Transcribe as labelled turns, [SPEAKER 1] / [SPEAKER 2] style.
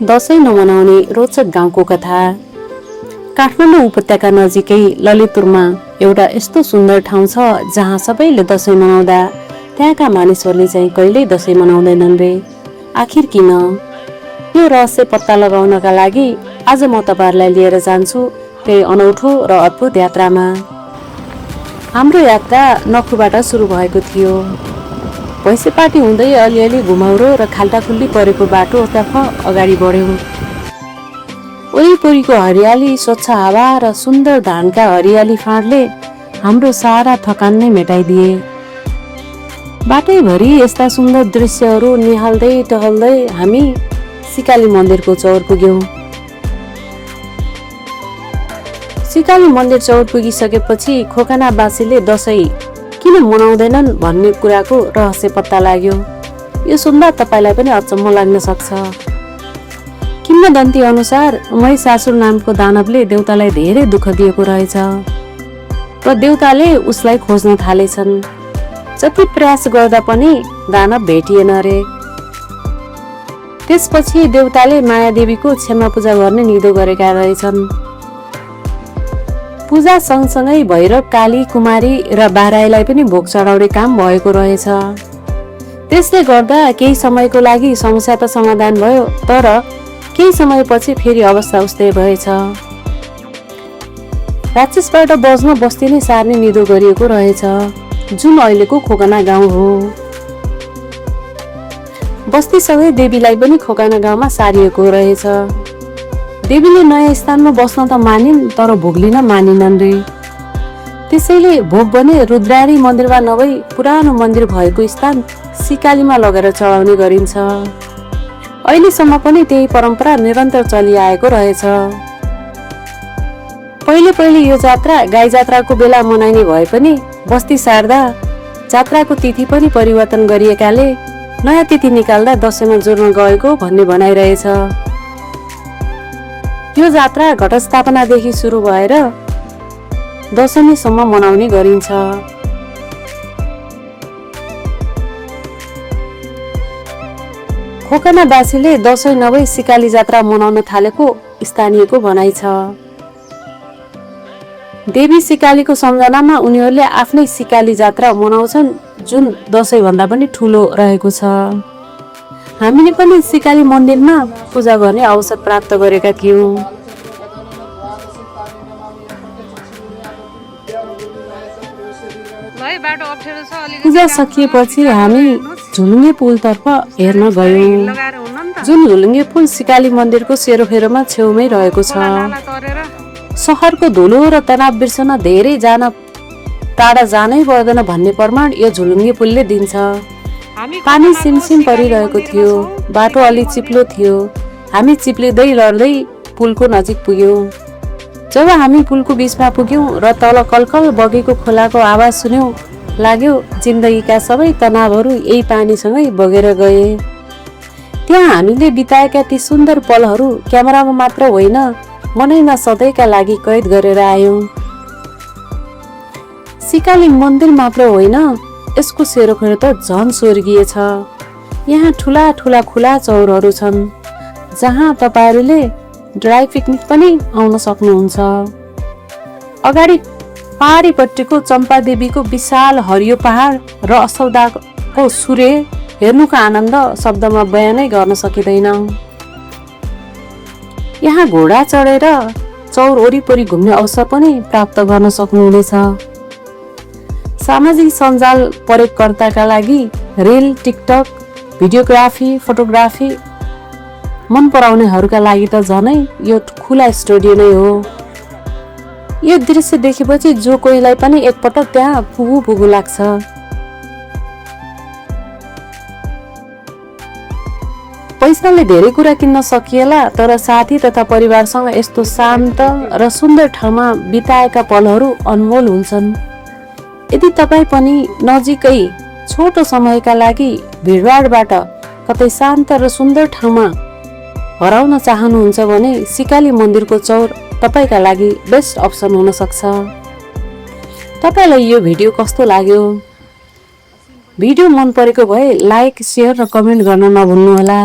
[SPEAKER 1] दशैं नमनाउने रोचक गाउँको कथा। काठमाडौँ उपत्यका नजिकै ललितपुरमा एउटा यस्तो सुन्दर ठाउँ छ जहाँ सबैले दशैं मनाउँदा त्यहाँका मानिसहरूले चाहिँ कहिल्यै दशैं मनाउँदैनन् रे। आखिर किन? यो रहस्य पत्ता लगाउनका लागि आज म तपाईहरुलाई लिएर जान्छु त्यही अनौठो र अद्भुत यात्रामा। हाम्रो यात्रा नखुबाट सुरु भएको थियो। भैँसेपाटी हुँदै अलिअलि घुमाउरो र खाल्टाखुल्ली परेको बाटोतर्फ अगाडि बढ्यौं। वरिपरिको हरियाली, स्वच्छ हावा र सुन्दर धानका हरियाली फाँडले हाम्रो सारा थकान नै मेटाइदिए। बाटैभरि यस्ता सुन्दर दृश्यहरू निहाल्दै टहल्दै हामी सिकाली मन्दिरको चौर पुग्यौं। सिकाली मन्दिर चौर पुगिसकेपछि खोकनावासीले दशैं किन मनाउँदैनन् भन्ने कुराको रहस्य पत्ता लाग्यो। यो सुन्दा तपाईलाई पनि अचम्म लाग्न सक्छ। किंवदन्ती अनुसार महिषासुर नामको दानवले देवतालाई धेरै दुःख दिएको रहेछ र देवताले उसलाई खोज्न थालेछन्। जति प्रयास गर्दा पनि दानव भेटिएन रे। त्यसपछि देवताले मायादेवीको क्षमा पूजा गर्ने निधो गरेका रहेछन्। पूजा सँगसँगै भैरव, काली, कुमारी र बाराईलाई पनि भोग चढाउने काम भएको रहेछ। त्यसले गर्दा केही समयको लागि समस्या त समाधान भयो, तर केही समयपछि फेरि अवस्था उस्तै भएछ। राक्षसबाट बज्न बस्ती नै सार्ने निधो गरिएको रहेछ, जुन अहिलेको खोकना गाउँ हो। बस्तीसँगै देवीलाई पनि खोकना गाउँमा सारिएको रहेछ। देवीले नयाँ स्थानमा बस्न त मानिन्, तर भोग लिन मानिनन् रे। त्यसैले भोग भने रुद्राणी मन्दिरमा नभई पुरानो मन्दिर भएको स्थान सिकालीमा लगेर चढाउने गरिन्छ। अहिलेसम्म पनि त्यही परम्परा निरन्तर चलिआएको रहेछ। पहिले यो जात्रा गाई जात्राको बेला मनाइने भए पनि बस्ती सार्दा जात्राको तिथि पनि परिवर्तन गरिएकाले नयाँ तिथि निकाल्दा दशैंमा जोड्न गएको भन्ने भनाइरहेछ। यो जात्रा घटस्थापनादेखि सुरु भएर दशमीसम्म मनाउने गरिन्छ। खोकनावासीले दशैं नभई सिकाली जात्रा मनाउन थालेको स्थानीयको भनाइ छ। देवी सिकालीको सम्झनामा उनीहरूले आफ्नै सिकाली जात्रा मनाउँछन्, जुन दशैं भन्दा पनि ठूलो रहेको छ। हामीले पनि सिकाली मन्दिरमा पूजा गर्ने अवसर प्राप्त गरेका थियौं। पूजा सकिएपछि हामी झुलुङ्गे पुलतर्फ हेर्न गयौं, जुन झुलुङ्गे पुल सिकाली मन्दिरको सेरोफेरोमा छेउमै रहेको छ। शहरको धुलो र तनाव बिर्सन धेरै टाढा जानै पर्दैन भन्ने प्रमाण यो झुलुङ्गे पुलले दिन्छ। पानी सिमसिम परिरहेको थियो, बाटो अलि चिप्लो थियो। हामी चिप्लिँदै लड्दै पुलको नजिक पुग्यौं। जब हामी पुलको बीचमा पुग्यौं र तल कलकल बगेको खोलाको आवाज सुन्यौं, लाग्यो जिन्दगीका सबै तनावहरू यही पानीसँगै बगेर गए। त्यहाँ हामीले बिताएका ती सुन्दर पलहरू क्यामेरामा मात्र होइन, मनैमा सधैँका लागि कैद गरेर आयौं। सिकाली मन्दिर मात्र होइन, यसको सेरोफेरो त झन स्वर्गीय छ। यहाँ ठूला ठूला खुला चौरहरू छन्, जहाँ तपाईहरूले ड्राई पिकनिक पनि आउन सक्नुहुन्छ। अगाडि पहाडीपट्टिको चम्पादेवीको विशाल हरियो पहाड र असौदाको सूर्य हेर्नुको आनन्द शब्दमा बयानै गर्न सकिँदैन। यहाँ घोडा चढेर चौर वरिपरि घुम्ने अवसर पनि प्राप्त गर्न सक्नुहुनेछ। सामाजिक सञ्जाल प्रयोगकर्ताका लागि रिल, टिकटक, भिडियोग्राफी, फोटोग्राफी मन पराउनेहरूका लागि त झनै यो खुला स्टुडियो नै हो। यो दृश्य देखेपछि जो कोहीलाई पनि एकपटक त्यहाँ पुगु लाग्छ। पैसाले धेरै कुरा किन्न सकिएला, तर साथी तथा परिवारसँग यस्तो शान्त र सुन्दर ठाउँमा बिताएका पलहरू अनमोल हुन्छन्। यदि तपाईँ पनि नजिकै छोटो समयका लागि भिडभाडबाट कतै शान्त र सुन्दर ठाउँमा हराउन चाहनुहुन्छ भने सिकाली मन्दिरको चौर तपाईका लागि बेस्ट अप्सन हुन सक्छ। तपाईलाई यो भिडियो कस्तो लाग्यो? भिडियो मन परेको भए लाइक, शेयर र कमेन्ट गर्न नभुल्नुहोला।